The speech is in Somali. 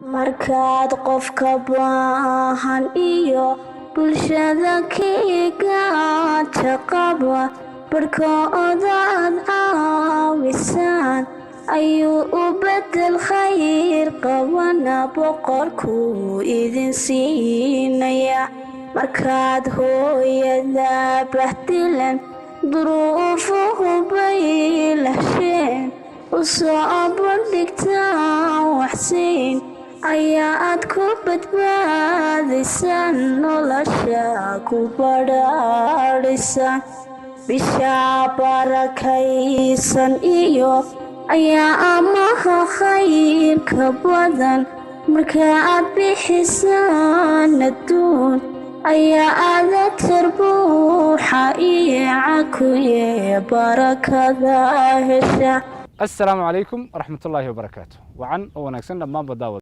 Markaad qofka baahan iyo bulshada kiigaaja qaba barhkoodaad caawisaan, ayuu u bedel khayr qabana boqorkuu idin siinaya. Markaad hooyada bahdilan duruufuhu bay lahsheen u soo bandhigtaan waxsiin, ayaad ku badbaadaysaan, nolosha ku badhaadhaysaan. Bisha barakaysan iyo ayaamaha khayrka badan marka aad bixisaan adduun, ayaa aada tarbuuxa iyo cakuye barakada hesha. Assalaamu calaykum waraxmatullaahi wabarakaatu. Wacan oo wanaagsan dhammaanba daawad.